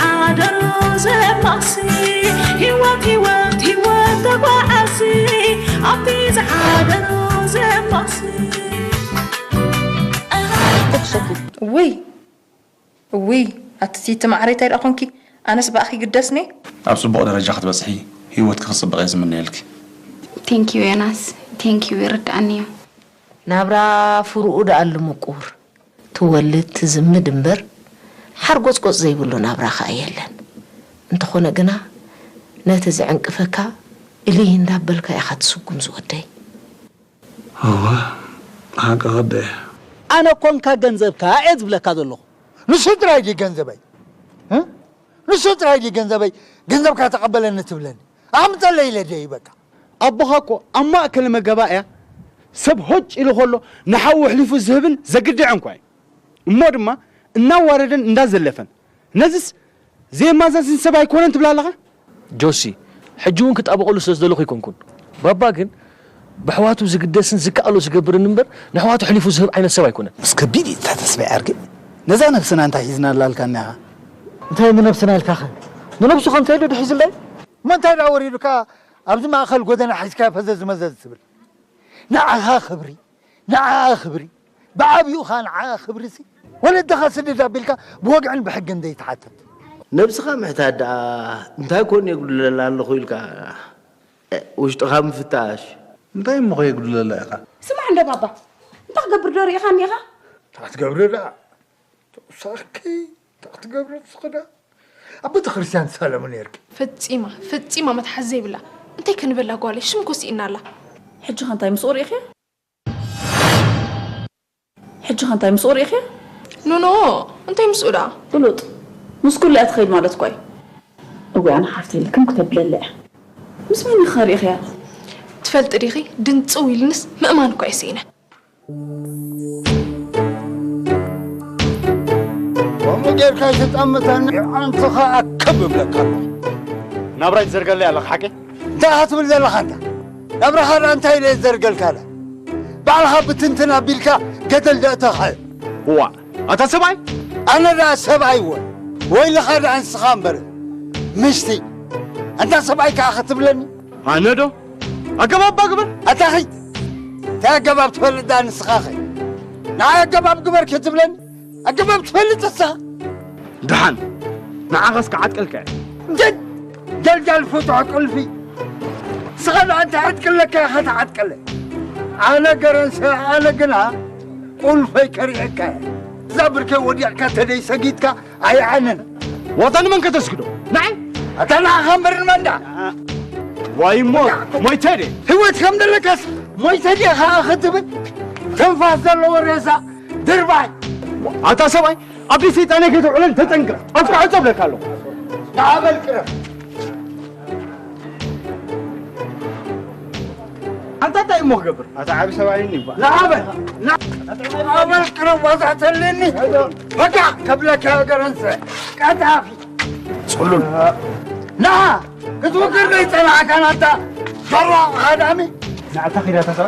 ሓደሮ ዘማሲ ህይወት ህይወት ህይወት ተጓዓሲ ኣብቲ ዝሓደሮ ዘማሲ ውይ ውይ ኣቲ ትማዕረይ እንታይ ደኣ ኮንኪ ኣነስ ብኣኺ ግደስኒ ኣብ ጽቡቕ ደረጃ ክትበጽሒ ህይወትኪ ክጽብቕ እየ ዝምነየልኪ። Thank you ዮናስ thank you ይርድኣኒ እዩ። ናብራ ፍርኡ ደኣሉ ምቁር ትወልድ ትዝምድ እምበር ሓርጎጽጎጽ ዘይብሉ ናብራ ከኣ የለን። እንተኾነ ግና ነቲ ዝዕንቅፈካ እልይ እንዳበልካ ኢኻ ትስጉም ዝወደይ። እወ ሓቂ ከበየ። ኣነ ኮንካ ገንዘብካ እየ ዝብለካ ዘለኹ። ንሱ ጥራይ ድዩ ገንዘበይ? እ? ንሱ ጥራይ ድዩ ገንዘበይ? ገንዘብካ ተቐበለኒ ትብለኒ? ኣምፀለይ ኢለ ድየ ይበካ? ኣቦኻ እኮ ኣብ ማእከል መገባእያ ሰብ ሆጭ ኢሉ ከሎ ንሓዉ ኣሕሊፉ ዝህብን ዘግድዕን እኳ እዩ። እሞ ድማ እናዋረደን እንዳዘለፈን ነዝስ ዘየማዛዝን ሰብ ኣይኮነን ትብል ኣለኻ? ጆሲ፣ ሕጂ እውን ክጣበቐሉ ስለ ዝደለኹ ኣይኮንኩን። ባባ ግን ብሕዋቱ ዝግደስን ዝከኣሎ ዝገብርን እምበር ንሕዋቱ ኣሕሊፉ ዝህብ ዓይነት ሰብ ኣይኮነን። ምስ ከቢድ እዩ እታ ተስፋይ ዓርኪ። ነዛ ነብስና እንታይ ሒዝናላ ኣልካኒ ኢኻ? እንታይ ንነብስና ኢልካኸ? ንነብሱ ከ እንታይ ዶ ድሒዙላ እዩ? እሞ እንታይ ደኣ ወሪዱካ ኣብዚ ማእኸል ጎደና ሒዝካዮ ፈዘዝ መዘዝ ትብል? ንዓኻ ክብሪ ንዓኣ ክብሪ ብዓብዩኻ ንዓኣ ክብሪሲ ወለድኻ ስደድ ኣቢልካ ብወግዕን ብሕግን ዘይትሓትት። ነብስኻ ምሕታት ደኣ እንታይ ኮን የጉድለላ ኣለኹ ኢልካ ውሽጥኻ ምፍታሽ። እንታይ እሞ ከየጉድለላ ኢኻ? ስማዕ እንዶ ባባ እንታይ ክገብር ዶ ርኢኻኒ ኢኻ? እንታይ ክትገብሪ ደኣ ተውሳኽኪ እንታይ ክትገብሪ ንስኺ ደኣ ኣብ ቤተክርስትያን ትሳለሚ ነይርኪ። ፈጺማ ፈጺማ መትሓዚ ዘይብላ እንታይ ክንበላ ጓለይ ሽም ኮ ስኢና ኣላ። ሕጂ ከ እንታይ ምስኡ ርኢኽያ? ሕጂ ከ እንታይ ምስኡ ርኢኽያ? ኖኖ እንታይ ምስኡ ደኣ? ፍሉጥ ምስ ኩሉ እያ ትኸይድ ማለት እኮ እዩ። እወ ኣነ ሓፍተይ ልክም ክተብለላ እያ። ምስ መን ኢኺ ርኢኽያ? ትፈልጢ ዲኺ ድንጽው ኢልንስ ምእማን እኮ እየ ስኢነ። ከምኡ ጌርካ ኣይትጠምተኒ ኣንትኻ ኣክብ እብለካ ኣለኹ። ናብራይ ትዘርገለይ ኣለኻ ሓቂ? እንታይ ኢኻ ትብል ዘለኻ ኣንታ? ናብራኻ ደኣ እንታይ ኢለ እየ ዝዘርገልካ ደኣ? ባዕልኻ ብትንትን ኣቢልካ ገደል ደእተኻዮ። እዋእ ኣታ ሰብኣይ! ኣነ ደኣ ሰብኣይ እወ ወይልኻ ደኣ ንስኻ እምበር ምሽቲ ኣንታ ሰብኣይ ከኣ ክትብለኒ? ኣነ ዶ? ኣገባብ እባ ግበር። ኣታ ኺድ እንታይ ኣገባብ ትፈልጥ ደኣ ንስኻ ኸ? ንዓይ ኣገባብ ግበር ክትብለኒ? ኣገባብ ትፈልጥ ንስኻ? ደሓን ንዓኻስ ክዓጥቀልካ እየ። ደድ ደልዳል ፍቱሕ ቁልፊ ንስኻ ደኣ እንታይ ዕጥቅለካ ኢኻ ትዓጥቀለይ? ኣነ ገረንሰ ኣነ ግና ቁልፈይ ከሪዐካ እየ። እዛ ብርከይ ወዲቕካ ተደይ ሰጊድካ ኣይዓንን። ዋታ ንመን ከተስግዶ? ንዓይ? ኣታ ንዓኻ እምበር ንመን ደኣ? ዋይ እሞ ሞይተ ድየ? ህይወት ከም ዘለካስ ሞይተ ድየ ኸኣ ክትብል? ትንፋስ ዘለዎ ሬሳ ድርባይ። ኣታ ሰብኣይ ኣብ ቤት ሰይጣን ከይተውዕለን ተጠንቀቕ። ኣፍካ ዕጾ እብለካ ኣለኹ። ንዓ በል ቅረብ። ኣንታ እንታይ እሞ ክገብር? ኣታ ዓቢ ሰብኣይ እኒ እባ። ንዓ በል። ንዓ በል ቅረብ ዋዛ ተልኒ። በቃ ከብለካ ገረንሰ። ቀጣፊ። ጽሉል። ንዓ ክትውግር ዘይጸናዕካ ናታ በራቕ ሃዳሚ። ንዓታ ኺዳ ተሰ።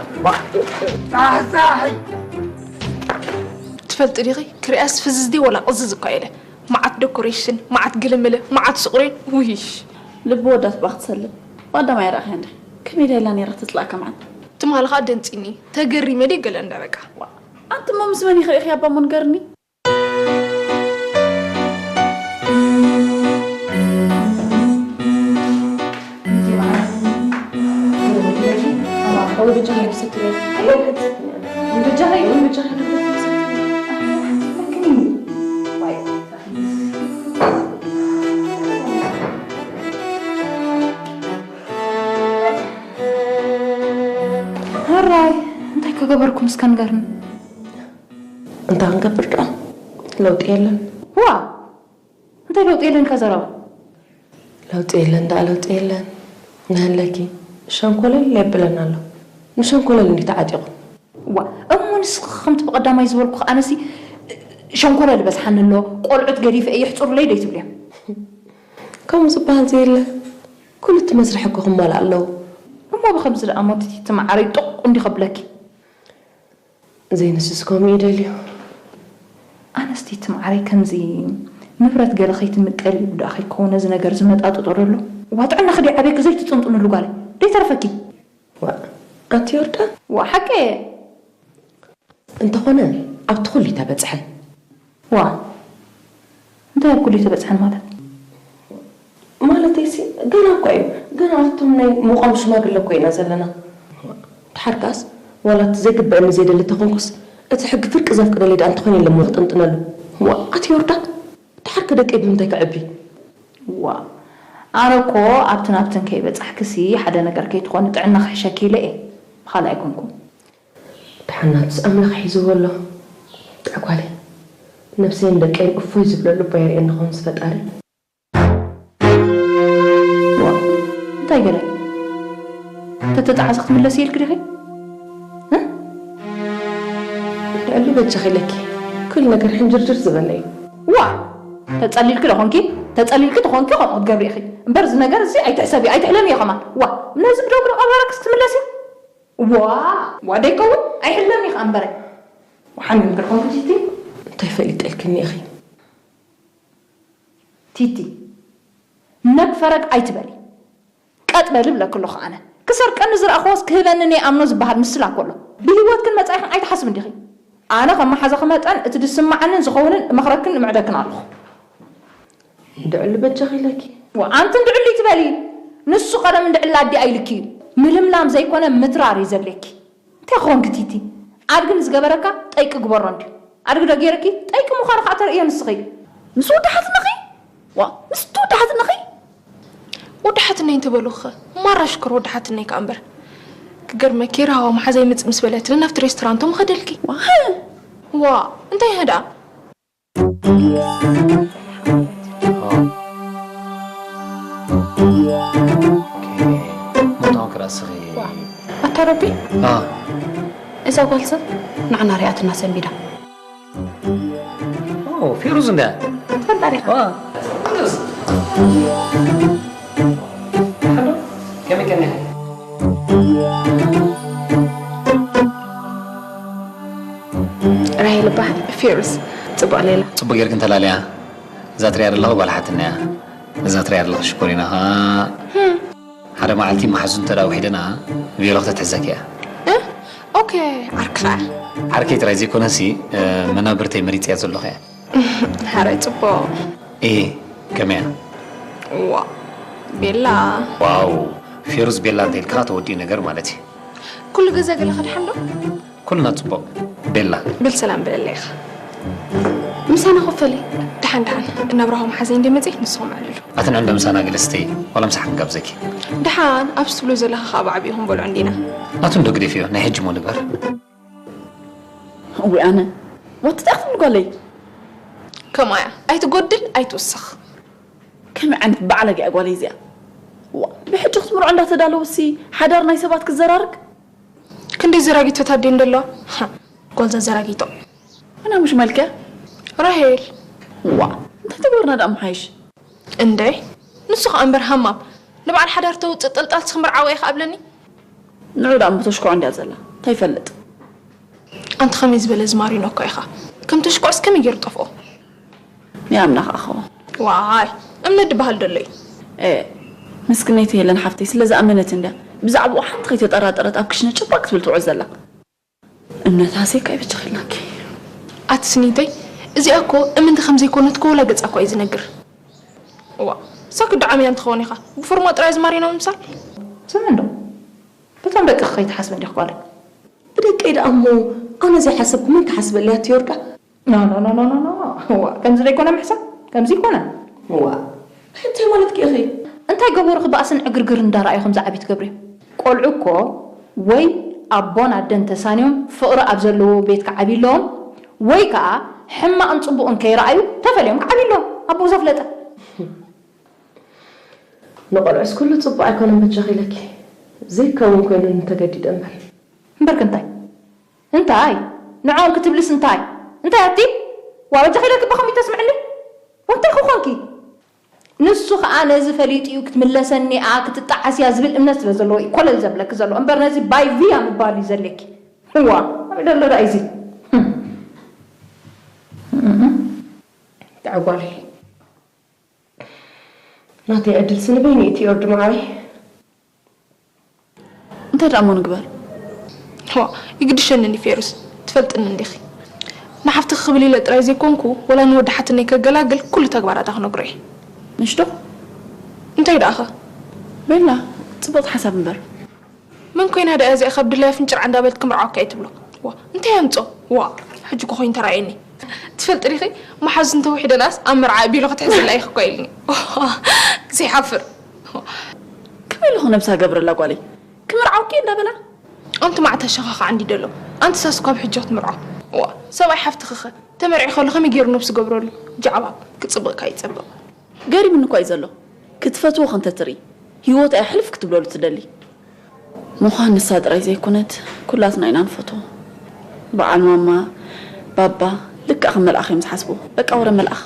ጻሕጻሒ። ትፈልጢ ዲኺ ክሪኣስ ፍዝዝ ድየ ወላ ቅዝዝ እኳ ኢለ። መዓት ደኮሬሽን፣ መዓት ግልምለ፣ መዓት ሱቕ ሬን፣ ውይሽ። ልቢ ወዳት ባኽ ትሰልብ። ብቐዳማይ ኣይረኣኽያን ዲኺ? ከመይ ዳይላ ነይራ ክትጽልኣካ መዓት? ትማሊ ኸኣ ደንጺኒ። ተገሪመ ድየ ገለ እንዳ በቃ። ኣንቲ እሞ ምስ መን ኢኺ ርኢኽያ እባ እሞ ንገርኒ? ሕራይ እንታይ ከገበርኩም እስከ ንገርኒ። እንታይ ክንገብር ደኣ ለውጢ የለን። ዋእ እንታይ ለውጢ የለን እካ ዘረባ። ለውጢ የለን ደኣ ለውጢ የለን። ንሀለኪ ሸንኮለል የብለና ኣሎ። ንሸንኮለል እንድዩ ተዓጢቑ። ዋእ እሞ ንስኺ ከምቲ ብቐዳማይ ዝበልኩኺ ኣነሲ ሸንኮለል ይበዝሓኒ ኣሎ ቆልዑት ገዲፈ እየ ሕፁርለይ ዶ ኣይትብልዮም። ከምኡ ዝበሃል ዘየለ። ኩሉ እቲ መስርሒ እኮ ክማላእ ኣለዎ። እሞ ብኸምዚ ደኣ እሞ እቲ መዓረይ ጡቕ እንድዩ ከብለኪ። ዘይንስስ ከምኡ እዩ ደልዩ። ኣነስ እቲ መዓረይ ከምዚ ንብረት ገለ ከይትምቀል ኢሉ ደኣ ከይከውን ነዚ ነገር ዝመጣጥጦ ዘሎ? ዋ ጥዕናኺ ደይ ዓብየኪ ዘይትጥንጥንሉ ጓለይ። ደይተርፈኪ። ዋ ኣቲ ዮርዳ ዋ ሓቂ እየ። እንተኾነ ኣብቲ ኩሉ ተበፅሐ። ዋ እንታይ ኣብ ኩሉ ተበፅሐን ማለት? ማለተይሲ ገና እኳ እዩ። ገና ኣብቶም ናይ ምቋም ሽማግለ እኮ ኢና ዘለና። ድሓር ከኣስ ዋላ እቲ ዘይግበአኒ ዘይደሊ ተኾንኩስ እቲ ሕጊ ፍርቂ ዘፍቅደለይ ደኣ እንተኾይነ የለ እሞ ክጥንጥነሉ። ዋ ኣቲ ዮርዳ ድሓር ከደቀይ ብምንታይ ከዕቢ? ዋ ኣነ እኮ ኣብትን ኣብትን ከይበፃሕክሲ ሓደ ነገር ከይትኾኒ ጥዕና ክሕሸኪ ኢለ እየ። ብኻልእ ኣይኮንኩም። ድሓናትስ ኣምላኽ ሒዝዎ ኣሎ። ጥዕጓለይ ነብሰይን ደቀይን እፎይ ዝብለሉ እባ የርእየኒ ኾንስ ፈጣሪ። ዋ እንታይ ገለ ተተጣዓሰ ክትምለስ ኢልክ ዲኺ? ልዕሊ በጃኺ ኢለኪ ኩሉ ነገር ሕንጅርጅር ዝበለ እዩ። ዋ ተጸሊልኪ ዶ ኾንኪ? ተጸሊልኪ ተኾንኪ ከምኡ ክትገብሪ ኢኺ እምበር እዚ ነገር እዚ ኣይትሕሰቢ ኣይትሕለሚ ኢኺ ከማን። ዋ ነዚ ብደጉ ዶ ቀበረክስ ክትምለሲ? ዋ ዋ ደይከውን ኣይሕለሚ ኢኻ እምበረ። ወሓሚምኪ ዶ ኾንኪ ቲቲ? እንታይ ፈሊጠልክኒ ኢኺ? ቲቲ ነግ ፈረግ ኣይትበሊ። ቀጥ በሊ እብለኪ ኣለኹ ኣነ። ክሰርቀኒ ዝረኣኽዎስ ክህበኒ ነይኣምኖ ዝበሃል ምስላ እኮ ኣሎ። ብህይወትክን መጻኢኽን ኣይትሓስቢ እንዲኺ። ኣነ ከም መሓዛኺ መጠን እቲ ዝስምዓንን ዝኸውንን እመኽረክን እምዕደክን ኣለኹ። እንድዕሊ በጃኺ ኢለኪ። ዋ ኣንቲ እንድዕሊ ትበሊ። ንሱ ቀደም እንድዕሊ ኣዲኣ ኢልኪ እዩ። ምልምላም ዘይኮነ ምትራር እዩ ዘድልየኪ። እንታይ ክኾንኪ ቲቲ? ኣድጊ ንዝገበረካ ጠይቂ ግበሮ እንድዩ። ኣድጊ ዶ ገይርኪ? ጠይቂ ምዃኑ ከዓ ተርእዮ ንስኺ። ምስ ወዲ ሓትነኺ? ዋ፣ ምስ ወዲ ሓትነኺ? ወዲ ሓትነይ እንተበሉኺ ማራ ሽኮር ወዲ ሓትነይ ከዓ እምበር። ክገርመኪ ራህዋ መሓዛይ ምጽእ ምስ በለትኒ ናብቲ ሬስቶራንቶ ምኸደልኪ። ዋ፣ እንታይ ኢኺ ደኣ? ሞታውን ክረስኺ ኣታ ረቢ እዛ ጓል ሰብ ንዓና ሪኣትና ሰንቢዳ ፌሩዝ እንዳ ተንጣሪኻ ከመይ ቀኒኺ ራሄል እባሃል ፌሩዝ ጽቡቕ ሌላ ጽቡቕ ጌርክን ተላልያ እዛ ትሪያ ዘለኹ ጓል ሓትነያ እዛ ትሪያ ዘለኹ ሽኮሪና ኸዓ ሓደ መዓልቲ መሓዙ እንተ ደኣ ውሒደና ቬሎ ክተትሕዘኪ እያ ኦኬ ዓርኪ ኸዓ ዓርከይ ጥራይ ዘይኮነሲ መናብርተይ መሪጸያ ዘለኹ እያ ሓራይ ጽቡቕ ኢ ከመያ ዋ ቤላ ዋው ፌሩዝ ቤላ እንተ ኢልካ ተወዲኡ ነገር ማለት እዩ ኩሉ ግዜ ገለ ከድሓን ዶ ኩልና ጽቡቕ ቤላ በል ሰላም በለለይ ኢኻ ምሳና ኮፈሊ ደሓን ደሓን እናብራሆም ሓዘይ እንደ መጽእ ንስኹም ኣልሉ ኣትን ዕንዶ ምሳና ገለስተይ ዋላ ምሳሕ ክንጋብዘኪ ደሓን ኣብዚ ትብሎ ዘለኻ ካብ ዓብይኹም በልዑ እንዲና ኣቱ እንዶ ግደፍዮ ናይ ሕጂ ሞ ንግበር እወ ኣነ ወትጣኽትም ጓለይ ከምኣያ ኣይትጎድል ኣይትውስኽ ከመይ ዓይነት በዓለገ እያ ጓለይ እዚኣ ዋ ብሕጂ ክትምርዖ እንዳተዳለውሲ ሓዳር ናይ ሰባት ክዘራርግ ክንደይ ዘራጊቶ ታዴ እንደለዋ ጓልዛ ዘራጊቶ ምና ምሽ መልከ ራሄል ዋ እንታይ ተገበርና ደኣ ምሓይሽ እንደ ንሱ ኸኣ እምበር ሃማም ንበዓል ሓዳር ተውፅእ ጠልጣልቲ ክምርዓዋ ኢኻ ኣብለኒ ንዑ ደኣ እሞ ተሽኮዖ እንድያ ዘላ እንታይ ይፈልጥ ኣንቲ ኸመይ ዝበለ ዝማሪኖ እኳ ኢኻ ከም ተሽኮዕስ ከመይ ገይሩ ጠፍኦ ናይ ኣምና ኸኣ ኸዋ ዋይ እምነት ድበሃል ደሎ እዩ ምስክነይቲ ሄለን ሓፍተይ ስለ ዝኣመነት እንድያ ብዛዕባኡ ሓንቲ ከይተጠራጠረት ኣብ ክሽነ ጭባቅ ክትብል ትውዕል ዘላ እምነት ሃሴካ ይበጃኺ ኢልናኪ። ኣቲ ስኒተይ እዚኣ እኮ እምንቲ ከም ዘይኮነት እኮ ወላ ገጻ እኮ እዩ ዝነግር። እዋ እሳ ክዲ ዓምያ እንትኸውን ኢኻ ብፎርማ ጥራይ ዝማሬና ምምሳል። ስሚ እንዶ በቶም ደቅኺ ከይትሓስቢ እንዲኺ ጓለይ። ብደቀይ ደኣ እሞ ኣነ ዘይሓሰብኩ መን ክሓስበለይ ኣቲ ዮርዳ። No no no no no no እዋ ከምዚ ዶ ኣይኮነ ምሕሳብ ከምዚ ኣይኮነን። እዋ እንታይ ማለትኪ ኢኺ? እንታይ ገበሩ ክበኣስን ዕግርግር እንዳረኣዩ ከምዚ ዓብዩ ትገብርዮ። ቆልዑ እኮ ወይ ኣቦን ኣደን ተሳንዮም ፍቕሪ ኣብ ዘለዎ ቤት ክዓብዩ ኣለዎም ወይ ከዓ ሕማቕን ፅቡቕን ከይረኣዩ ተፈልዮም ክዓብዩ ኣለዎም ኣቦኡ ዘፍለጠ። ንቆልዑስ ኩሉ ፅቡቕ ኣይኮነን በጃኺ ኢለኪ ዘይከውን ኮይኑኒ ተገዲደ እምበር። እምበርክ እንታይ እንታይ ንዕኦም ክትብልስ እንታይ እንታይ ኣቲ ዋበጃኺ ኢለኪ ብኸምኡ ተስምዕኒ እንታይ ክኾንኪ ንሱ ኸኣ ነዚ ፈሊጡ እዩ ክትምለሰኒ እያ ክትጠዓስ እያ ዝብል እምነት ስለ ዘለዎ እዩ ኮለል ዘብለኪ ዘሎ እምበር ነዚ ባይ ቪያ ምባል እዩ ዘድልየኪ እዋ ኣበይ ደሎ ደኣ እዚ ጥዕጓለይ ናተይ ዕድል ስንበይኒ እቲ ወዲ መዓረይ። እንታይ ደኣ እሞ ንግበር? ዋ ይግድሸኒ እንዲ ፌሩስ፣ ትፈልጥኒ እንዲኺ። ንሓፍቲ ክብል ኢለ ጥራይ ዘይኮንኩ፣ ወላ ንወዲ ሓትነይ ከገላግል ኩሉ ተግባራታ ክነግሮ እየ። ምሽ ዶ? እንታይ ደኣኸ? ቤላ፣ ጽቡቕ ሓሳብ እምበር። መን ኮይና ደኣ እዚኣ ካብ ድላያ ፍንጭርዓ እንዳበለት ክምርዓወካ እየ ትብሎ? ዋ እንታይ ኣምጾ? ዋ ሕጂ እኮ ኮይኑ ተራእየኒ። ትፈልጢ ዲኺ፣ መሓዙ እንተውሒደናስ ኣብ መርዓ ቢሎ ክትሕዘላ ኢኺ እኮ ኢልኒ። ዘይሓፍር። ከመይ ኢልኹ ነብሳ ገብረላ ጓለይ? ክምርዓውኪ እንዳበላ? ኣንቲ ማዕተ ሸኻኻ ዓንዲ ደሎ። ኣንቲ ሳሱ ካብ ሕጂ ክትምርዖ። ዋ ሰብኣይ ሓፍትኺ ኸ ተመርዒ ከሎ ከመይ ገይሩ ነብሱ ገብረሉ? ጃዕባብ ክጽብቕካ ይጸብቕ። ገሪምኒ እኳ እዩ ዘሎ። ክትፈትዎ ከንተ ትርኢ፣ ህይወት እያ ሕልፍ ክትብለሉ ትደሊ። ምዃን ንሳ ጥራይ ዘይኮነት፣ ኩላትና ኢና ንፈትዎ። በዓል ማማ፣ ባባ፣ ልክዕ ከም መልኣኽ እዮም ዝሓስቡ። በቃ ወረ መልኣኽ።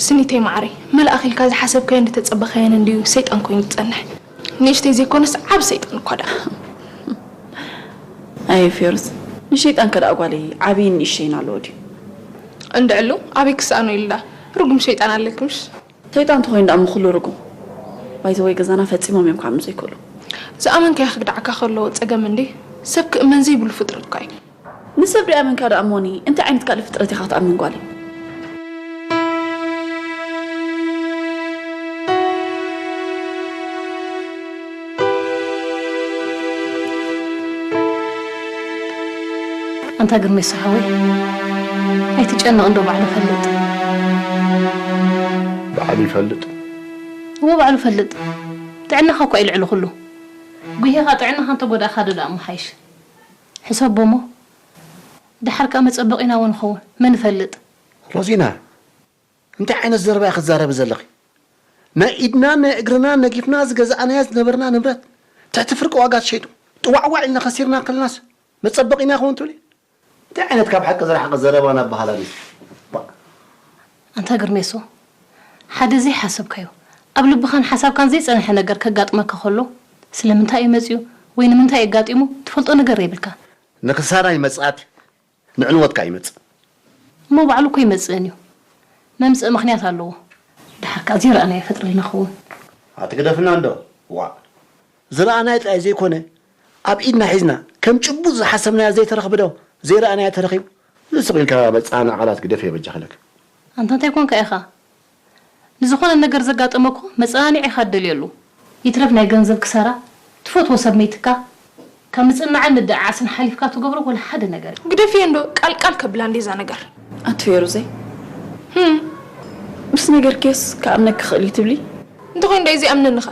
ስኒተይ መዓረይ፣ መልኣኽ ኢልካ ዝሓሰብካዮን ዝተጸበኻዮን እንድዩ ሰይጣን ኮይኑ ዝጸንሕ። ንእሽተይ ዘይኮነስ ዓብ ሰይጣን እኳ ደኣ። ኣየ ፌሩዝ፣ ንሸይጣን ከደኣ ጓለይ ዓብይን ንእሽተይን ኣለዎ ድዩ? እንድዕሉ ኣበይ ክሰኣኖ ኢሉ ደኣ ርጉም ሸይጣን ኣለኪ ምሽ? ሰይጣን ተኾይኑ ደኣ ምኹሉ ርጉም። ባይዘወይ ገዛና ፈጺሞም እዮም ክኣምኑ ዘይክእሉ። ዝኣመንካዮ ክግድዓካ ከለዎ ጸገም እንዴ? ሰብ ክእመን ዘይብሉ ፍጥረት እኳ እዩ። ንሰብ ደኣ ኣመንካ ደኣ እሞኒ እንታይ ዓይነት ካልእ ፍጥረት ኢኻ ክትኣምን ጓለይ? ኣንታ ግርሜሶ ሓወይ ኣይትጨነቕ እንዶ ባዕሉ ፈልጥ። ባዕሉ ይፈልጥ። እዎ ባዕሉ ፈልጥ። ጥዕናኻ እኳ እዩ ልዕሊ ኩሉ። ጉሂኻ ጥዕናኻ እንተጎዳእካ ዶ ደኣ ምሓይሽ። ሕሰቦ እሞ ደሓር ከኣ መጸበቒና እውን ንኸውን መን ይፈልጥ። ሮዚና እንታይ ዓይነት ዘረባ ኢኺ ትዛረቢ ዘለኺ? ናይ ኢድናን ናይ እግርናን ነጊፍና ዝገዛእናዮ ዝነበርና ንብረት ትሕቲ ፍርቂ ዋጋ ተሸይጡ ጥዋዕዋዕ ኢልና ከሲርና ከለናስ መጸበቒና ይኸውን ትብሊ? እንታይ ዓይነት ካብ ሓቂ ዝረሓቐ ዘረባ ናብ በሃላ ድዩ? ባእ። ኣንታ ግርሜሶ፣ ሓደ ዘይሓሰብካዮ፣ ኣብ ልብኻን ሓሳብካን ዘይጸንሐ ነገር ከጋጥመካ ከሎ፣ ስለምንታይ እዩ መጺኡ ወይ ንምንታይ እዩ ኣጋጢሙ ትፈልጦ ነገር የብልካን። ንክሳራ ይመጽኣት ንዕንወትካ ይመጽእ። እሞ ባዕሉ እኮ ይመጽእን እዩ። መምጽኢ ምኽንያት ኣለዎ። ደሓር ከኣ ዘይረኣናዮ ይፈጥረልና ክኸውን። ኣትግደፍና እንዶ ዋእ። ዝረኣናዮ ጥራይ ዘይኮነ ኣብ ኢድና ሒዝና ከም ጭቡጥ ዝሓሰብናዮ ዘይተረኽበ ዶ ዘይረኣናዮ ተረኺቡ? እዚ ስቕ ኢልካ መጻና ቃላት ግደፍዮ በጃኺ ለክ። ኣንታ እንታይ ኮንካ ኢኻ? ንዝኾነ ነገር ዘጋጠመ እኮ መጸናንዒ ኢኻ ትደልየሉ። ይትረፍ ናይ ገንዘብ ክሳራ ትፈትዎ ሰብ መይትካ ካብ ምጽንናዕን ምድዕዓስን ሓሊፍካ ትገብሮ ወላ ሓደ ነገር የለን። ግደፍዮ እንዶ ቃል ቃል ከብላ እንዴ እዛ ነገር። ኣቲ ፌሩዘይ ምስ ነገርክዮስ ክኣምነኪ ክኽእል እዩ ትብሊ? እንተኾይኑ ደኣ እዩ ዘይኣምነኒ ኸ?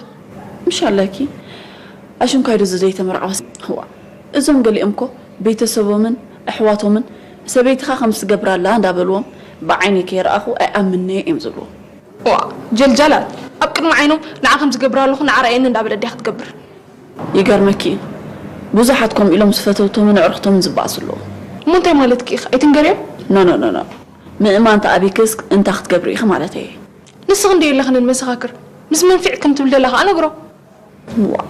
ምሽ ኣለኪ ኣሽንኳይ ዶ ዘይተመርዓወስ? እዋ እዞም ገሊኦም እኮ ቤተሰቦምን ኣሕዋቶምን ሰበይትኻ ከምዚ ትገብር ኣላ እንዳበልዎም ብዓይነይ ከይረኣኹ ኣይኣምንን'የ እዮም ዝብልዎ። እዋ ጀልጃላት ኣብ ቅድሚ ዓይኖም ንዓ ከምዚ ገብር ኣለኹ ንዓ ርኣየኒ እንዳበለት ድያ ክትገብር? ይገርመኪ እዩ ብዙሓት ከምኡ ኢሎም ምስ ፈተውቶምን ኣዕሩኽቶምን ዝበኣሱ ኣለዉ። እሞ እንታይ ማለትኪ ኢኺ ኣይትንገርዮም? No no no no ምእማን ተኣቢክስ እንታይ ክትገብሪ ኢኺ ማለተይ እየ። ንስኺ እንድየ ኣለኽንን መሰኻክር ምስ መን ፊዕ ከም ትብሊ ደላ ኸኣ ነግሮ። ዋእ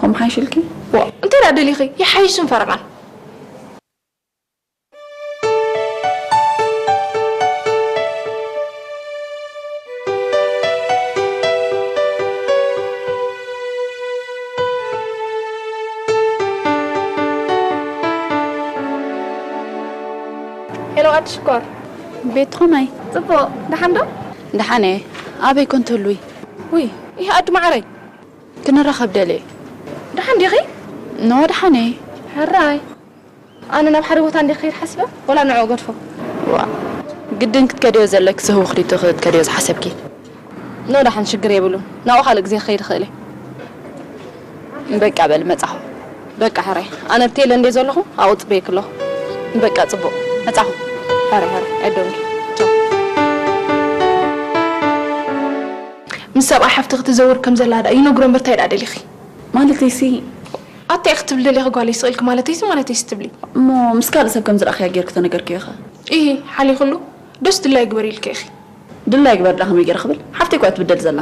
ከምኡ ሓይሽልኪ። ዋእ እንታይ ደኣ ደሊኺ ይሓይሽን ፈረቓን። ሄሎ ኣቲ ሽኮር። ቤት ትኾናይ? ጽቡቕ፣ ደሓን ዶ? ደሓን እየ። ኣበይ ኮን ትህልዊ? ውይ፣ ይህ ኣዲ ማዕረይ። ክንራኸብ ደልየ። ደሓን ዲኺ? ኖ፣ ደሓን እየ። ሕራይ። ኣነ ናብ ሓደ ቦታ እንዲኺ ክኸይድ ሓሲበ፣ ወላ ንዕኡ ገድፎ። ዋእ፣ ግድን ክትከድዮ ዘለኪ ስህዊ ክሪቶ ክትከድዮ ዝሓሰብኪ? ኖ፣ ደሓን ሽግር የብሉን። ናብኡ ካልእ ግዜ ክኸይድ እኽእል እየ። በቃ በል መጻኹ። በቃ ሕራይ፣ ኣነ ኣብ ቴለ እንድየ ዘለኹ ኣብኡ ጽበየኪ ኣለኹ። በቃ ጽቡቕ፣ መጻኹ። ሕራይ ሕራይ፣ ኣይደውልኪ። ቻው። ምስ ሰብኣይ ሓፍትኺ ትዘውር ከም ዘላ ደኣ ይነግሮ እምበር ታይ ደኣ ደሊኺ? ማለተይሲ ኣታ ኢኺ ትብሊ ደሊኺ ጓለይ ስቕ ኢልኪ ማለተይሲ ማለተይሲ ትብሊ። እሞ ምስ ካልእ ሰብ ከም ዝረኣኽያ ጌርኪ ተነገርክዮ ኢኺ? ኢሂ ሓሊኹሉ ዶስ ድላይ ግበሪ ኢልኪ ኢኺ? ድላይ ግበር ደኣ ከመይ ገይረ ክብል? ሓፍተይ እኮ እያ ትብደል ዘላ።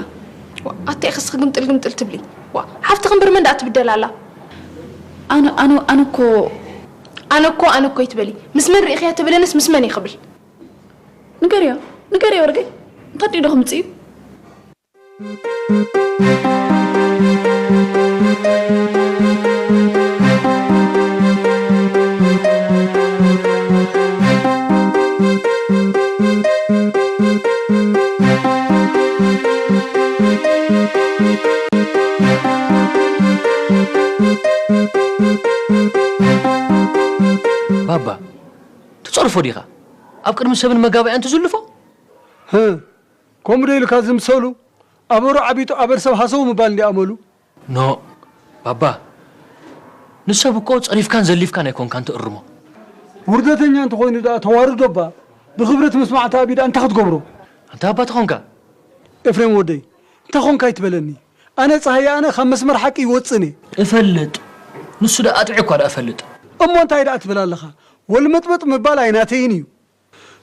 ዋእ ኣታ ኢኺ እስኺ ግምጥል ግምጥል ትብሊ። ዋእ ሓፍትኺ እምበር መን ደኣ ትብደል ኣላ? ኣነ ኣነ ኣነ እኮ ኣነ እኮ ኣነ እኮ ኣይትበሊ። ምስ መን ርኢኽያ ተበለንስ ምስ መን እየ ክብል? ንገርዮ ንገርዮ ወርቀይ። እንታይ ድዩ ዶ ክምጽእ እዩ? ባባ፣ ትጸርፎ ዲኻ? ኣብ ቅድሚ ሰብን መጋባእያን ትዝልፎ? ህ፣ ከምኡ ዶ ኢልካ ዝምሰሉ? ኣበሩ ዓቢጡ ኣበር ሰብ ሃሰው ምባል እንዲ ኣመሉ። ኖ፣ ባባ፣ ንሰብ እኮ ጸሪፍካን ዘሊፍካን ኣይኮንካን ትእርሞ። ውርደተኛ እንተኾይኑ ደኣ ተዋርዶ እባ፣ ብኽብረት ምስማዕታ ኣቢዳ እንታይ ክትገብሮ? ኣንታ ኣባ ተኾንካ? ኤፍሬም ወደይ፣ እንታይ ኾንካ ኣይትበለኒ። ኣነ ጸሃየ ኣነ ካብ መስመር ሓቂ ይወጽእን እየ። እፈልጥ። ንሱ ደኣ ኣጥዒ እኳ ደኣ እፈልጥ። እሞ እንታይ ደኣ ትብል ኣለኻ? ወልመጥመጥ ምባል ኣይናተይን እዩ።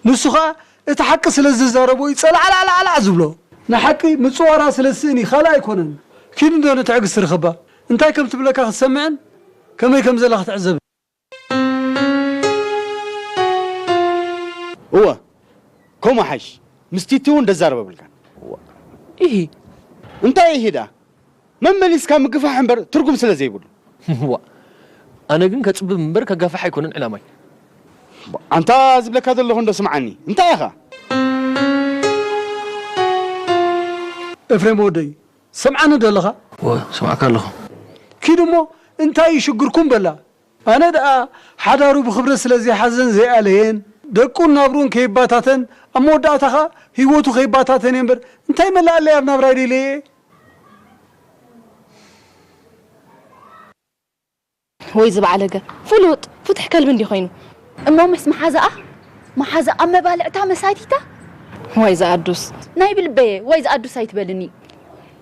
ንሱ ኸኣ እቲ ሓቂ ስለ ዝዛረቦ እዩ ጸላዕላዕላዕላዕ ዝብሎ። ንሓቂ ምጽዋራ ስለ ዝስእን እዩ፣ ካልእ ኣይኮነን። ኪድ እንዶ ንትዕግስቲ ርኸባ። እንታይ ከም ትብለካ ክትሰምዕን ከመይ ከም ዘላ ክትዕዘብን። እወ፣ ከምኡ ሓይሽ። ምስ ቲቲ እውን ደዛረብ ኣብልካን። እሂ። እንታይ እሂ ደኣ? መመሊስካ ምግፋሕ እምበር ትርጉም ስለ ዘይብሉ። ዋ፣ ኣነ ግን ከጽብብ እምበር ከጋፍሕ ኣይኮነን ዕላማይ። ኣንታ ዝብለካ ዘለኹ እንዶ ስምዓኒ። እንታይ ኢኻ? ኤፍሬም ወደይ፣ ሰምዓኒ ዶ ኣለኻ? እወ፣ ሰማዕካ ኣለኹ። ኪድ እሞ እንታይ እዩ ሽግርኩም በላ። ኣነ ደኣ ሓዳሩ ብኽብረት ስለ ዘይሓዘን ዘይኣለየን፣ ደቁን ናብሩን ከይባታተን፣ ኣብ መወዳእታ ኸኣ ህይወቱ ከይባታተን እየ እምበር፣ እንታይ መላእ ኣለይ ኣብ ናብራይ ደልየ እየ? ወይ ዝበዓለገ ፍሉጥ ፍትሕ ከልቢ እንዲ ኮይኑ። እሞ ምስ መሓዛኣ፣ መሓዛ ኣብ መባልዕታ መሳቲታ? ዋይ ዝኣዱስ። ናይ ብልበየ፣ ዋይ ዝኣዱስ ኣይትበልኒ።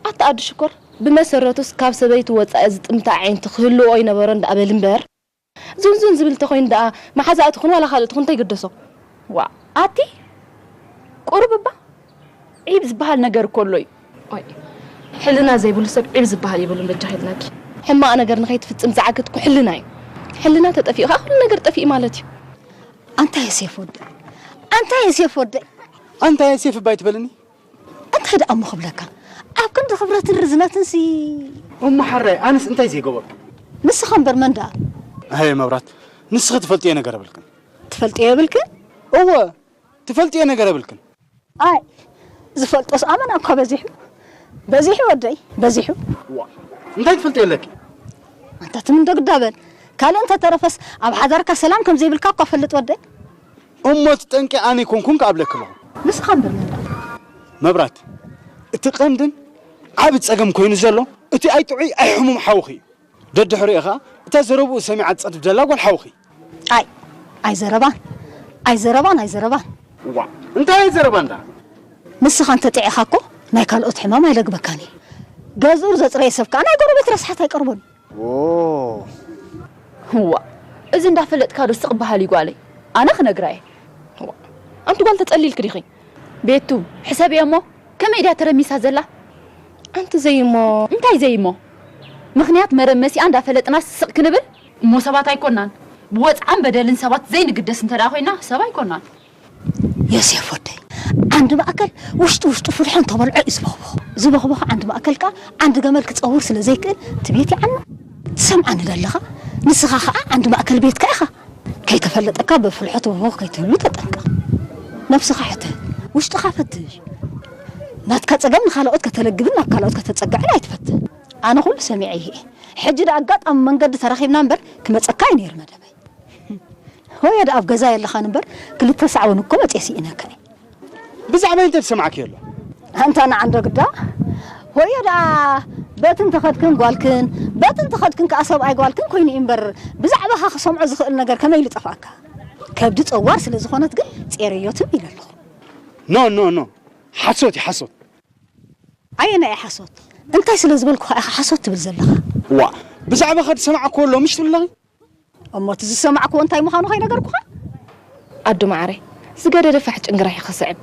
ኣታ ኣዱ ሽኮር፣ ብመሰረቱስ ካብ ሰበይቱ ወጻኢ ዝጥምታ ኣዒንቲ ክህልዎ ኣይነበሮን ደኣ በል እምበር። ዙንዙን ዝብል ተኾይኑ ደኣ መሓዛኣ ትኹን ዋላ ካልእ ትኹን እንታይ ገደሶ? ዋእ፣ ኣቲ ቁሩብ እባ ዒብ ዝበሃል ነገር እኮ ኣሎ እዩ። ኦይ፣ ሕልና ዘይብሉ ሰብ ዒብ ዝበሃል የብሉን በጃኺ ኢልናኪ። ሕማቕ ነገር ንኸይትፍጽም ዝዓግት እኮ ሕልና እዩ። ሕልና ተጠፊኡ ኸኣ ኩሉ ነገር ጠፊኡ ማለት እዩ። ኣንታ ዮሴፍ ወደይ፣ ኣንታ ዮሴፍ ወደይ። ኣንታ ዮሴፍ እባ ኣይትበልኒ። እንታይ ደኣ እሞ ክብለካ? ኣብ ክንዲ ክብረትን ርዝነትንሲ። እሞ ሓራይ፣ ኣነስ እንታይ ዘይገበርኩ? ንስኻ እምበር መን ደኣ? ኣየ መብራት፣ ንስኺ ትፈልጥዮ ነገር የብልክን። ትፈልጥዮ የብልክን? እወ፣ ትፈልጥዮ ነገር የብልክን። ኣይ፣ ዝፈልጦስ ኣመና እኳ በዚሑ። በዚሑ ወደይ፣ በዚሑ። ዋ፣ እንታይ ትፈልጥዮ ኣለኪ? ኣንታ ትም እንዶ ግዳ በል። ካልእ እንተተረፈስ ኣብ ሓዳርካ ሰላም ከም ዘይብልካ እኳ እፈልጥ ወደይ። እሞ እቲ ጠንቂ ኣነ ኣይኮንኩን ክኣብለኪ ኣለኹ። ንስኻ እምበር መን ደኣ? መብራት፣ እቲ ቀንድን ዓቢ ጸገም ኮይኑ ዘሎ፣ እቲ ኣይጥዑይ ኣይሕሙም ሓውኺ እዩ። ደድሕሪኡ ኸኣ እታ ዘረብኡ ሰሚዓ ትጸድፍ ዘላ ጓል ሓውኺ። ኣይ፣ ኣይዘረባን፣ ኣይዘረባን፣ ኣይዘረባን። ዋ፣ እንታይ ኣይዘረባን ደኣ? ንስኻ እንተ ጥዒኻ እኮ ናይ ካልኦት ሕማም ኣይለግበካን እዩ። ገዝኡ ዘጽረየ ሰብ ከኣ ናይ ጎረቤት ረስሓት ኣይቀርቦን። ኦ። እዋ፣ እዚ እንዳፈለጥካ ዶ ስቕ በሃል እዩ ጓለይ? ኣነ ክነግራ እየ። እዋ፣ ኣንቲ ጓል ተጸሊልኪ ዲኺ? ቤቱ፣ ሕሰብዮ እሞ፣ ከመይ ድያ ተረሚሳ ዘላ? ኣንቲ ዘይ እሞ። እንታይ ዘይ እሞ? ምኽንያት መረብ መሲኣ እንዳፈለጥና ስቕ ክንብል? እሞ ሰባት ኣይኮናን። ብወጽዓን በደልን ሰባት ዘይንግደስ እንተ ደኣ ኮይና፣ ሰብ ኣይኮናን። ዮሴፍ ወደይ፣ ዓንዲ ማእከል ውሽጡ ውሽጡ ፍልሖ እንተበልዖ እዩ ዝበኽበኽ። ዝበኽበኽ ዓንዲ ማእከል ከኣ ዓንዲ ገመል ክጸውር ስለ ዘይክእል ትቤት ይዓና። ትሰምዓኒ ዶ ኣለኻ? ንስኻ ኸኣ ዓንዲ ማእከል ቤትካ ኢኻ። ከይተፈለጠካ ብፍልሖ ትበኽበኽ ከይትህሉ ተጠንቀቕ። ነብስኻ ሕተት፣ ውሽጥኻ ፈትሽ። ናትካ ጸገም ንኻልኦት ከተለግብን ናብ ካልኦት ከተጸግዕን ኣይትፈትን። ኣነ ኩሉ ሰሚዐ ይሄ። ሕጂ ደኣ ኣጋጣሚ መንገዲ ተራኺብና እምበር ክመጸካ እዩ ነይሩ መደበይ። ሆየ ደኣ ኣብ ገዛ የለኻን እምበር፣ ክልተ ሳዕ እውን እኮ መጽየ ስኢነካ እየ። ብዛዕባይ እንታይ ዝሰማዕክዮ ኣሎ? ኣንታ ንዓንዶ ግዳ፣ ሆየ ደኣ በቲ እንተኸድክን ጓልክን፣ በቲ እንተኸድክን ከኣ ሰብኣይ ጓልክን ኮይኑ እዩ እምበር፣ ብዛዕባኻ ክሰምዖ ዝኽእል ነገር ከመይ ኢሉ ጠፍኣካ? ከብዲ ጸዋር ስለ ዝኾነት ግን ጼረዮ ትም ኢለ ኣለኹ። ኖ፣ ኖ፣ ኖ። ሓሶት እዩ፣ ሓሶት። ኣየናይ ሓሶት? እንታይ ስለ ዝበልኩኻ ኢኻ ሓሶት ትብል ዘለኻ? ዋ፣ ብዛዕባኻ ዝሰማዕክዎ ኣሎ ምሽ ትብል ኣለኺ? እሞ እቲ ዝሰማዕክዎ እንታይ ምዃኑ ከይነገርኩኻ? ኣዱ መዓረይ፣ ዝገደደ ፋሕ ጭንግራሕ እዩ ክስዕብ።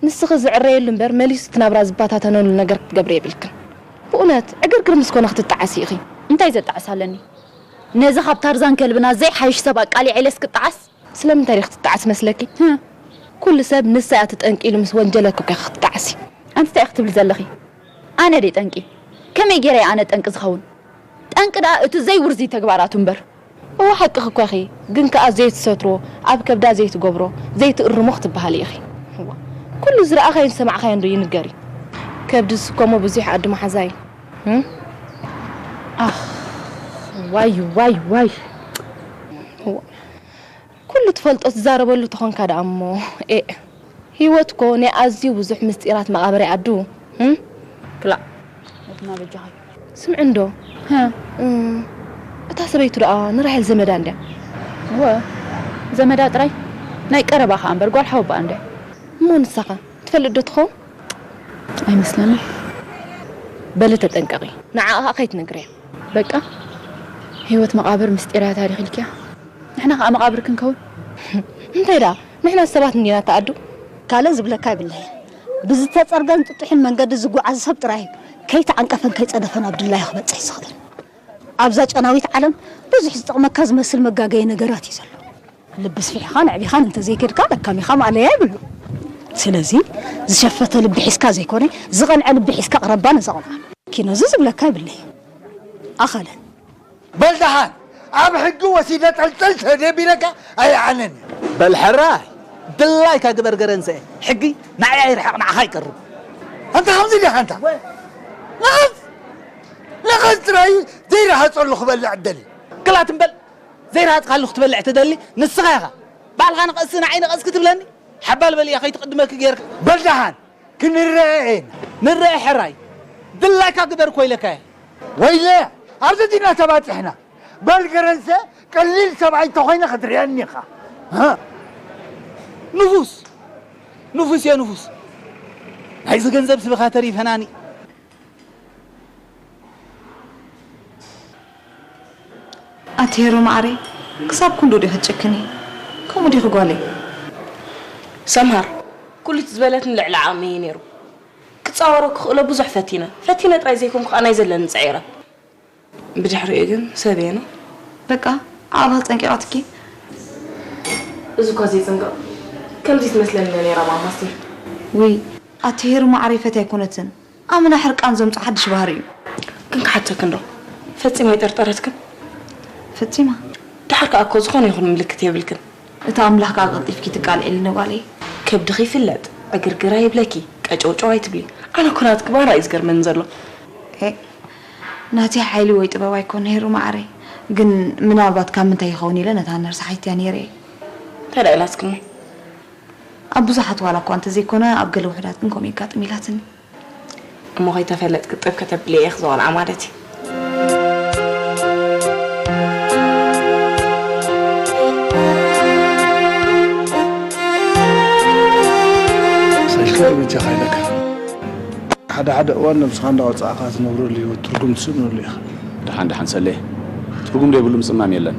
ንስኺ ዝዕረየሉ እምበር መሊሱ እቲ ናብራ ዝባታተነሉ ነገር ክትገብሪ የብልክን። ብእውነት ዕግርግር ምስ ኮነ ክትጠዓሲ ኢኺ። እንታይ ዘጣዕስ ኣለኒ? ነዚ ካብ ታርዛን ከልብና ዘይሓይሽ ሰብ ኣቃሊዐ ኢለስ ክጠዓስ? ስለምንታይ ዲኺ ክትጠዓሲ መስለኪ? ህ? ኩሉ ሰብ ንሳ እያ እቲ ጠንቂ ኢሉ ምስ ወንጀለኪ እኮ ኢኺ ክትጠዓሲ። ኣንቲ እንታይ ኢኺ ትብሊ ዘለኺ? ኣነ ድየ ጠንቂ? ከመይ ገይረ እየ ኣነ ጠንቂ ዝኸውን? ጠንቂ ደኣ እቲ ዘይውርዙይ ተግባራቱ እምበር። እወ ሓቅኺ እኳ ኢኺ፣ ግን ከኣ ዘይትሰትሮ፣ ኣብ ከብዳ ዘይትገብሮ፣ ዘይትእርሞ ክትበሃሊ ኢኺ። እዋ፣ ኩሉ ዝረኣኻዮን ዝሰማዕኻዮን ዶ ይንገር እዩ? ከብዲ ዝስከሞ ብዙሕ ኣዲ መሓዛ እዩ። እም? ኣኽ፣ ዋይ፣ ዋይ፣ ዋይ። እዋ፣ ኩሉ ትፈልጦ ትዛረበሉ ተኾንካ ደኣ እሞ፣ ኤእ። ህይወት እኮ ናይ ኣዝዩ ብዙሕ ምስጢራት መቓብር እያ ኣዱ። እም? ክላእ፣ ወድና በጃኻ። ስምዒ እንዶ፣ ሃ፣ እ፣ እታ ሰበይቱ ደኣ ንራሄል ዘመዳ እንድያ። እወ፣ ዘመዳ ጥራይ? ናይ ቀረባ ኸኣ እምበር ጓል ሓወቦኣ እንድያ። እሞ ንሳኸ ትፈልጥ ዶ ትኸውን? ኣይመስለንን። በሊ ተጠንቀቒ። ንዓኣ ኸኣ ከይትነግርያ። በቃ፣ ህይወት መቓብር ምስጢር እያ ታሪኽ ኢልክያ። ንሕና ኸኣ መቓብር ክንከውን? እንታይ ደኣ፣ ንሕና ሰባት እንዲና እታ ኣዱ? ካልእ ዝብለካ የብለይን። ብዝተጸርገን ጥጡሕን መንገዲ ዝጓዓዝ ሰብ ጥራይ እዩ ከይተዓንቀፈን ከይጸደፈን ኣብ ድላዩ ክበጽሕ ዝኽእል። ኣብዛ ጨናዊት ዓለም ብዙሕ ዝጠቕመካ ዝመስል መጋገዪ ነገራት እዩ ዘሎ። ልቢ ስፊሕኻን ኣዕቢኻን እንተዘይከድካ ለካሚኻ ማእለያ የብሉ። ስለዚ ዝሸፈተ ልቢ ሒዝካ ዘይኮነ ዝቐንዐ ልቢ ሒዝካ ቅረባ ነዛ ቆልዓ። ኪኖዚ ዝብለካ የብለይን። ኣኸለ። በል ደሓን፣ ኣብ ሕጊ ወሲደ ጠልጠል ተደቢለካ ኣይዓነን። በል ሕራይ፣ ድላይካ ግበር ገረንሰ። ሕጊ ንዓይ ኣይርሕቕ፣ ንዓኻ ይቀርብ። ኣንታ ከምዚ ዲኻ ኣንታ? ንቐጽ! ንቐጽ ጥራይ ዘይረሃጸሉ ክበልዕ እደሊ። ግላት እምበል፣ ዘይረሃጽካሉ ክትበልዕ ትደሊ ንስኻ ኢኻ። ባዕልኻ ንቐጽ ንዓይ ንቐጽ ክትብለኒ? ሓባል በል እያ ከይትቕድመኪ ጌርካ። በል ደሓን፣ ክንረአ ኢና። ንረአ ሕራይ። ድላይካ ግበር እኮ ኢለካ እየ። ወይለ፣ ኣብዚ ዲና ተባጺሕና። በል ገረንሰ፣ ቀሊል ሰብኣይ እንተኾይነ ክትርእየኒ ኢኻ። እ? ንፉስ፣ ንፉስ እየ ንፉስ። ናይዚ ገንዘብ ስብኻ ተሪፈናኒ። ኣቲ ሄሩ ማዕረይ፣ ክሳብ ክንድኡ ዲኺ ትጭክኒ? ከምኡ ዲኺ ጓለይ? ሰምሃር፣ ኩሉ እቲ ዝበለትኒ ልዕሊ ዓቕሚ እዩ ነይሩ። ክጻወሮ ክኽእሎ ብዙሕ ፈቲነ። ፈቲነ ጥራይ ዘይኮንኩ ከኣ ናይ ዘለኒ ጽዒረ። ብድሕሪኡ ግን ሰብየና። በቃ፣ ዓቕልኺ ጸንቂቓትኪ። እዚ እኳ ዘይጽንቅቕ፣ ከምዚ ትመስለኒ ነይራ ማማ ኣስቴር። ውይ፣ ኣቲ ሄሩ ማዕረይ ፈትያ ኣይኮነትን። ኣመና ሕርቃን ዘምጽኦ ሓድሽ ባህሪ እዩ። ግን ክሓተክን ዶ? ፈጺማ ኣይጠርጠረትክን? ፈጺማ። ደሓር ከኣ እኮ ዝኾነ ይኹን ምልክት የብልክን። እቲ ኣምላኽ ከኣ ቀልጢፍኪ ትቃልዒ ኢልኒ ጓለይ። ከብድኺ ይፍለጥ፣ ዕግርግር ኣይብለኪ፣ ቀጨውጨው ኣይትብሊ። ኣነ እኮ ናትኪ ባህራ እዩ ዝገርመኒ ዘሎ። ኤ፣ ናተይ ሓይሊ ወይ ጥበብ ኣይኮነ ሄሩ ማዕረይ። ግን ምናልባት ካብ ምንታይ ይኸውን ኢለ ነታ ነርስ ሓቲተያ ነይረ እየ። እንታይ ደኣ ኢላትኪ እሞ? ኣብ ብዙሓት ዋላ እኳ እንተዘይኮነ፣ ኣብ ገለ ውሑዳት ግን ከምኡ የጋጥም ኢላትኒ። እሞ ከይተፈለጥኪ ጥብ ከተብልየ ኢኺ ዝቖልዓ ማለት እዩ። ሰልከ በጃኻ ኢለካ። ሓደ ሓደ እዋን ነብስኻ እንዳወጻእካ ትነብረሉ ህይወት ትርጉም ትስእነሉ ኢኻ። ደሓን ደሓን ሰሌ፣ ትርጉም ዘይብሉ ምጽማም የለን።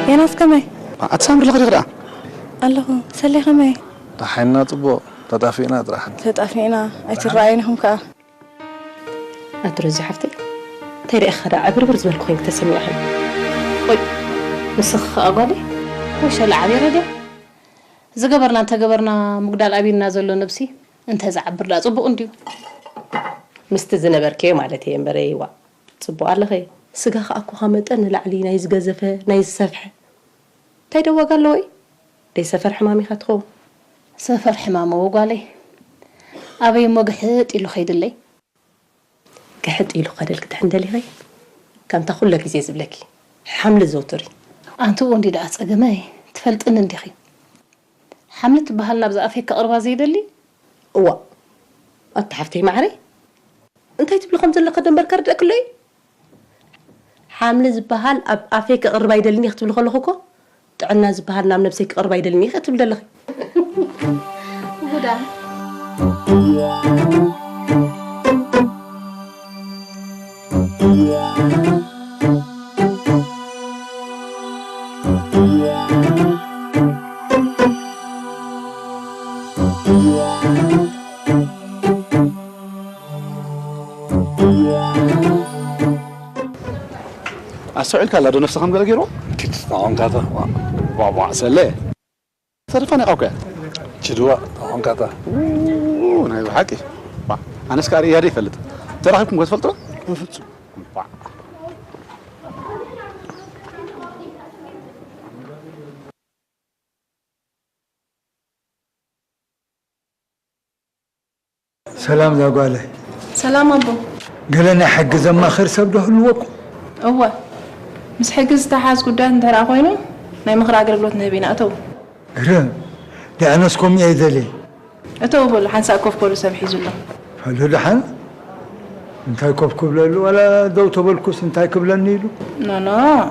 ዮናስ ከመይ? ኣቲ ሳምሪ ለኽድኺ ደኣ? ኣለኹ። ሰሌ ከመይ? ደሓንና ጽቡቕ። ተጣፊእና ጥራሕ። ተጣፊእና። ኣይትረኣዩን ኢኹም ከኣ። ኣቲ ሮዚ ሓፍተይ፣ እንታይ ርኢኻ ደኣ ዕብርብር ዝበልኩ ኮይንኪ ተሰሚዕኽኒ? ቆይ፣ ንስኺ ከኣ ጓለይ? ወይ ሸላ ዓብየረ ድያ? ዝገበርና እንተገበርና፣ ምጉዳል ኣብዩና ዘሎ ነብሲ እንተ ዝዓብር ደኣ ጽቡቕ እንድዩ። ምስቲ ዝነበርክዮ ማለት እየ እምበረይ፣ ዋእ፣ ጽቡቕ ኣለኺ። ስጋ ከኣ እኮ ካብ መጠን ንላዕሊ ናይ ዝገዘፈ፣ ናይ ዝሰፍሐ። እንታይ ደእ ዋጋ ኣለዎ እዩ? ደይ ሰፈር ሕማም ኢኻ ትኸውን። ሰፈር ሕማም እዎ ጓለይ። ኣበይ እሞ ግሕጥ ኢሉ ኸይድለይ? ግሕጥ ኢሉ ክኸደልኪ ትሕን ደሊኺ፣ ከምታ ኩለ ግዜ ዝብለኪ፣ ሓምሊ ዘውትሪ። ኣንቲ እዎ እንዲ ደኣ ጸገመይ፣ ትፈልጥኒ እንዲኺ። ሓምሊ ትበሃል ናብዛ ኣፈይ ከቕርባ ዘይደሊ? እዋእ፣ ኣቲ ሓፍተይ ማዕረይ፣ እንታይ ትብሊ ከም ዘለኺ ደንበር ከርድእኪ ኣሎ እዩ። ኣምኒ ዝበሃል ኣብ ኣፈይ ክቕርብ ኣይደልን እየ ክትብሊ ከለኹ እኮ፣ ጥዕና ዝበሃል ናብ ነብሰይ ክቕርብ ኣይደልን እየ ክትብሊ ዘለኺ። ጉዳ። ኣስተውዒልካ ኣላ ዶ ነፍስኻ ከም ገለ ገይርዎ? ኪድ፣ ተኾንካታ። ቧ፣ ቧ፣ ሰለ። ተደፋኒቓ እኮ እያ። ችድዋ፣ ተኾንካታ። ኡ፣ ናይ ብሓቂ። ባ፣ ኣነስ ከኣ ርእያ ዶ ይፈልጥ? ተራኺብኩም ከ ትፈልጡ? በፍጹም። ባ። ሰላም ዛጓለይ። ሰላም ኣቦ። ገለ ናይ ሕጊ ዘማኽር ሰብ ዶ ህልወኩም? እወ። ምስ ሕጊ ዝተሓዝ ጉዳያት እንተ ደኣ ኮይኑ፣ ናይ ምኽሪ ኣገልግሎት ንህብ ኢና። እተው። ግርም። ደኣነስ ከምኡ እየ ደልየ። እተው በሉ፣ ሓንሳእ ኮፍ በሉ፣ ሰብ ሒዙ ኣሎ። በሉ ደሓን። እንታይ ኮፍ ክብለሉ? ዋላ ደው ተበልኩስ እንታይ ክብለኒ ኢሉ? ኖ፣ ኖ፣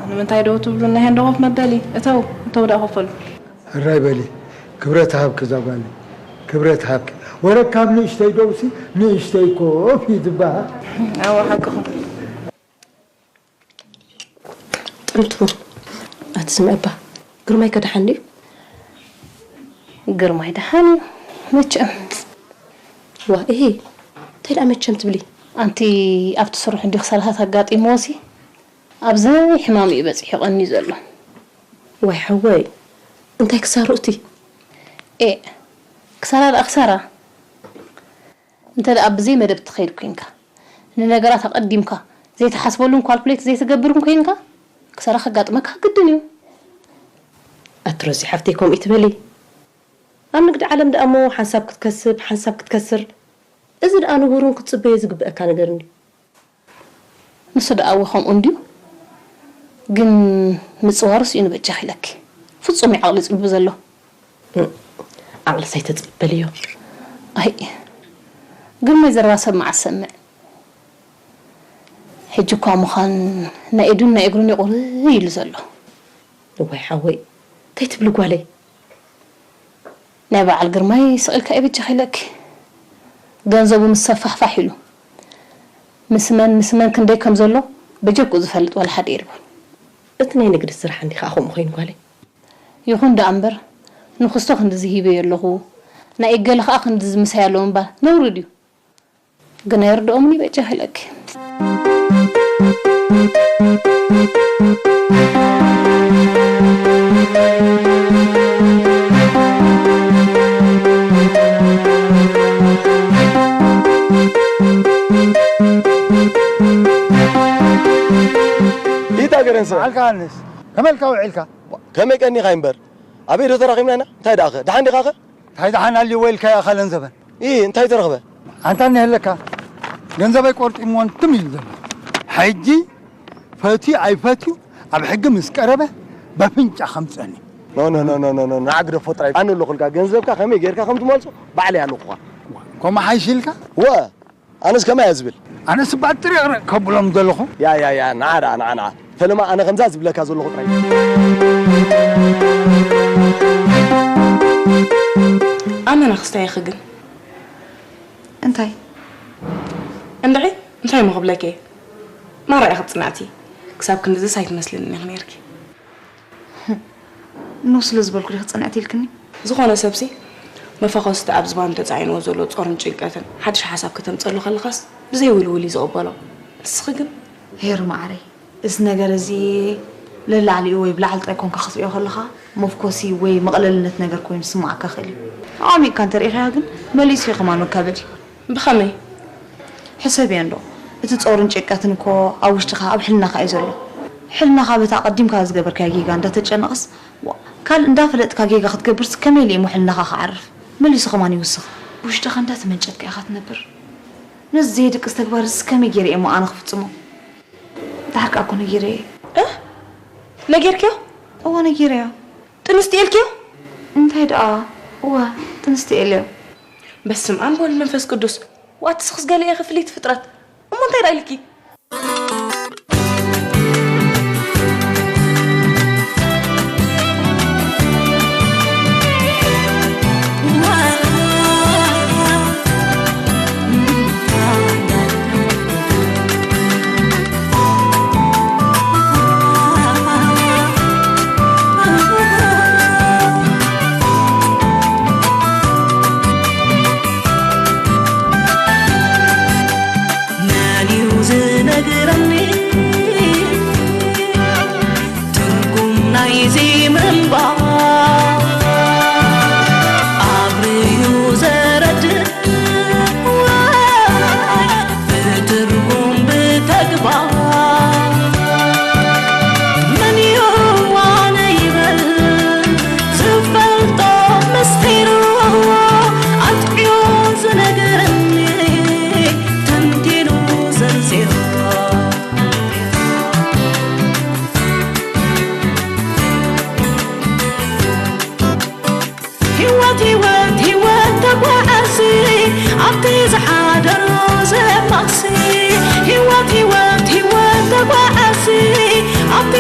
ንምንታይ ደው ትብሉ? እንሄ እንዶ ኮፍ መበሊ። እተው፣ እተው ደኣ ኮፍ በሉ። ሕራይ በሊ፣ ክብረት ሃብኪ እዛ ጓለይ፣ ክብረት ሃብኪ። ወረ ካብ ንእሽተይ ደውሲ ንእሽተይ ኮፍ እዩ ዝበሃል። ኣዎ፣ ሓቅኹም። ጥምቱ፣ ኣቲ ስምዒ እባ፣ ግርማይ ከ ደሓን ድዩ? ግርማይ ደሓን እዩ፣ መቸም። ዋ፣ እሂ፣ እንታይ ደኣ መቸም ትብሊ? ኣንቲ ኣብቲ ስርሑ እንዲ ክሳራታት ኣጋጢምዎሲ፣ ኣብ ዘይሕማም እዩ በጺሑ ቀንዩ ዘሎ። ዋይ ሓወይ፣ እንታይ ክሳርኡ እቲ? ኤእ፣ ክሳራ ደኣ ክሳራ። እንተ ደኣ ብዘይ መደብ ትኸይድ ኮይንካ፣ ንነገራት ኣቐዲምካ ዘይትሓስበሉን ኳልኩሌት ዘይትገብርን ኮይንካ፣ ክሳራ ከጋጥመካ ግድን እዩ። ኣቲ ሮዚ ሓፍተይ፣ ከምኡ ትበሊ። ኣብ ንግዲ ዓለም ደኣ እሞ ሓንሳብ ክትከስብ፣ ሓንሳብ ክትከስር። እዚ ደኣ ንቡርን ክትጽበዮ ዝግበኣካ ነገር እንድዩ። ንሱ ደኣ እወ ከምኡ እንድዩ። ግን ምጽዋሩስ እዩ ንበጃኺ ኢለኪ። ፍጹም እዩ ዓቕሊ ጽልቡ ዘሎ። እም፣ ዓቕልስ ኣይተጽበልዮ። ኣይ፣ ግርማይ ዘረባ ሰብ መዓስ ሰምዕ? ሕጂ እኳ ምዃን ናይ ኢዱን ናይ እግሩን እዩ ቁርይ ኢሉ ዘሎ። እዋይ ሓወይ፣ እንታይ ትብሊ ጓለይ? ናይ በዓል ግርማይ ስቕ ኢልካ እየ በጃኺ ኢለኪ። ገንዘቡ ምስ ሰፋሕፋሕ ኢሉ ምስ መን ምስ መን ክንደይ ከም ዘሎ በጀክኡ ዝፈልጥ ዋላ ሓደ የልቦን። እቲ ናይ ንግዲ ስራሕ እንዲ ኸኣ ከምኡ ኮይኑ ጓለይ። ይኹን ደኣ እምበር ንክስቶ ክንድዚ ሂበዮ ኣለኹ፣ ናይ እገለ ኸኣ ክንድዚ ምሳይ ኣለዎ ምባል ነውሪ ድዩ? ግን ኣይርድኦምን እዩ በጃኺ ኢለኪ። ኢታ ገረንሰ። በዓልካ ሃንስ፣ ከመልካ ውዒልካ? ከመይ ቀኒኻ እምበር? ኣበይ ዶ ተራኺብና ኢና? እንታይ ደኣኸ? ደሓን ዲኻኸ? እንታይ ደሓን ኣልዩ ወይልካ ይኣኸለን ዘበን? ኢ፣ እንታይ ተረኽበ? ኣንታ እኒሀለካ፣ ገንዘበይ ቆርጢምዎን ትም ኢሉ ዘሎ። ሕጂ ፈትዩ ኣይፈትዩ ኣብ ሕጊ ምስ ቀረበ በፍንጫ ከምፀኒ። ኖ፣ ኖ፣ ኖ፣ ኖ፣ ኖ፣ ኖ፣ ንዓ ግደፎ ጥራይ። ኣነ ኣለኹልካ፣ ገንዘብካ ከመይ ጌርካ ከም ትመልሶ ባዕለይ ኣለኹኻ። ከምኡ ሓይሽ ኢልካ? ወ፣ ኣነስ ከማይ እያ ዝብል። ኣነስ እባ ጥሪቕሪቕ ከብሎም ዘለኹ። ያ፣ ያ፣ ያ፣ ንዓ ደኣ፣ ንዓ፣ ንዓ። ፈለማ ኣነ ከምዛ ዝብለካ ዘለኹ ጥራይ። ኣመና ክስታይ ኢኺ ግን። እንታይ? እንድዒ፣ እንታይ እሞ ክብለኪ እየ? ማራ ኢኺ ጽንዕቲ። ክሳብ ክንድዝስ ኣይትመስልንን ኢኺ ነይርኪ። ኖ ስለ ዝበልኩ ዲኺ ጽንዕቲ ኢልክኒ? ዝኾነ ሰብሲ መፋኾስቲ ኣብ ዝባኑ ተጻዒንዎ ዘሎ ጾርን ጭንቀትን ሓድሽ ሓሳብ ከተምጸሉ ከለኻስ ብዘይ ውልውል እዩ ዝቕበሎ። ንስኺ ግን? ሄር መዓረይ፣ እዚ ነገር እዚ ለላዕሊኡ ወይ ብላዕሊ ጥራይ ኮንካ ክትሪኦ ከለኻ መፍኮሲ ወይ መቕለልነት ነገር ኮይኑ ዝስምዓካ ይኽእል እዩ። ኣዕሚቕካ እንተሪኢኻዮ ግን መሊሱ እዩ ከማን መካበዲ። ብኸመይ? ሕሰብዮ እንዶ፣ እቲ ጾርን ጭንቀትን እኮ ኣብ ውሽጥኻ፣ ኣብ ሕልናኻ እዩ ዘሎ። ሕልናኻ በታ ኣቐዲምካ ዝገበርካዮ ጌጋ እንዳተጨነቐስ፣ ዋ፣ ካልእ እንዳፈለጥካ ጌጋ ክትገብርስ ከመይ ኢሉ እሞ ሕልናኻ ክዓርፍ? መሊሱ ከማን ይውስኽ። ብውሽጥኻ እንዳተመንጨትካ ኢኻ ትነብር። ነዚ ዘየድቅስ ተግባርስ ከመይ ገይረ እየ እሞ ኣነ ክፍጽሞ? ደሓር ከኣ እኮ ነጊረዮ እየ። እ? ነጊርክዮ? እወ፣ ነጊረዮ። ጥንስቲ ኢልክዮ? እንታይ ደኣ? እወ፣ ጥንስቲ ኢለዮ። በስመ ኣብ ወወልድ መንፈስ ቅዱስ። ዋትስኽስ ገለ ኢኺ ፍልይቲ ፍጥረት። እሞ እንታይ ደኣ ኢልኪ? እምባ ኣብርዩ ዘረድእ ብትርጉም ብተግባር መን እዩ ዋነ ይበል ዝፈልጦ ምስጢሩ ኣጥዕዮ ዝነግረኒ ተንቲኑ ዘንዚሩ። ህይወት ህይወት ህይወት ተጓዓዚ ኣብቲ ዝሓደሮ ዘማሲ ህይወት ህይወት ህይወት ተጓዓዚ ኣብቲ